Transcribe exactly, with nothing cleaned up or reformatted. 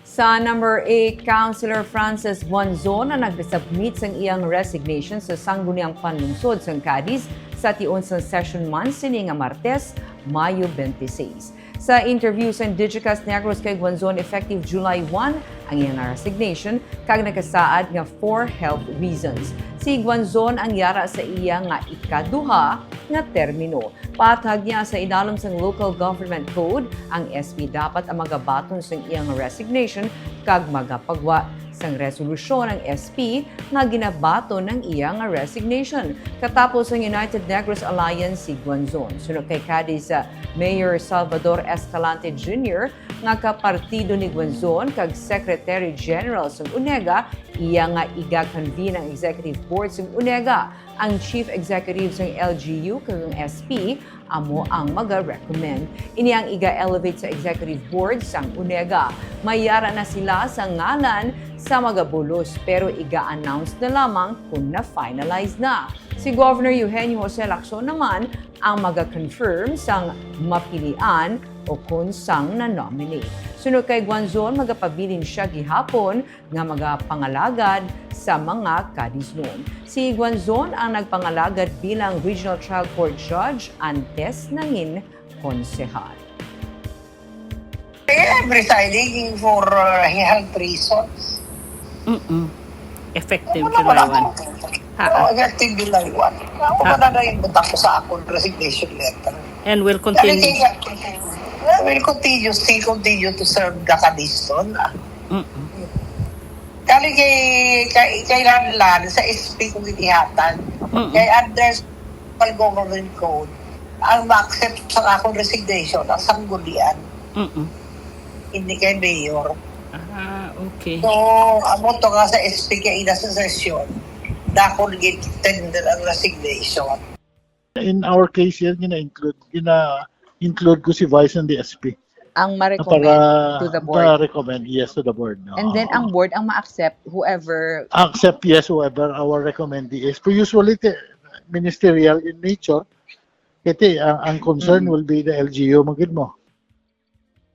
Sa number eight, Councilor Francis Guanzon ang nag-submit sang iyang resignation sa Sangguniang Panlungsod sang Cadiz sa tion sang session month sini nga Martes, Mayo twenty-six. Sa interview sa Digicast Negros kay Guanzon, effective July one ang iyang resignation kag nagasaad nga for health reasons. Si Guanzon ang yara sa iya nga ikaduha nga termino. Paathag niya, sa idalom sang Local Government Code, ang S P dapat ang magabaton sang iyang resignation kag magapagwa sang resolusyon ang S P nga ginabaton ang iya nga resignation. Katapos ang United Negros Alliance si Guanzon. Suno kay Cadiz, ah, Mayor Salvador Escalante Junior nga kapartido ni Guanzon kag Secretary General sang UNEGA, iya nga iga-convene ang Executive Board sang UNEGA. Ang Chief Executive sang L G U kag ang S P amo ang maga-recommend. Ini ang iga-elevate sa Executive Board sang UNEGA. May yara na sila sa ngalan sa magabulos, pero iga-announce na lamang kon na-finalize na. Si Governor Eugenio Jose Lacson naman ang maga-confirm sang mapilian o kon sang na-nominate. Suno kay Guanzon, magapabilin sia gihapon nga magapangalagad sa mga Cadiznon. Si Guanzon ang nagpangalagad bilang Regional Trial Court Judge antes nangin konsehal. I am resigning for uh, health reasons. Mm-mm. Effective Wala, July wala. one. Oh, effective July one. Ako Ha. na na yung butak ko sa akong resignation letter. And will Kali continue. kay, I will continue, still continue to serve the Cadiznon. Ah. Mm-mm. Kali kay, kay, kay Lanlan, sa S P kong inihatag. Mm-mm. Kay under local government code, ang ma-accept sa akong resignation, ang sanggunian, Mm-mm. hindi kay mayor. Ah, okay. So, amo to nga sa S P kay ina sa sesyon, dakon gin-tender ang resignation. In our case yan, gina-include, gina-include ko si Vice and the S P. Ang Para ma-recommend to the board. ma-recommend, yes, to the board. No? And then ang board ang ma-accept whoever Accept, yes, whoever our recommendee is. Pero usually, ti-, ministerial in nature, kasi ang, ang concern Mm. will be the L G U, magid mo.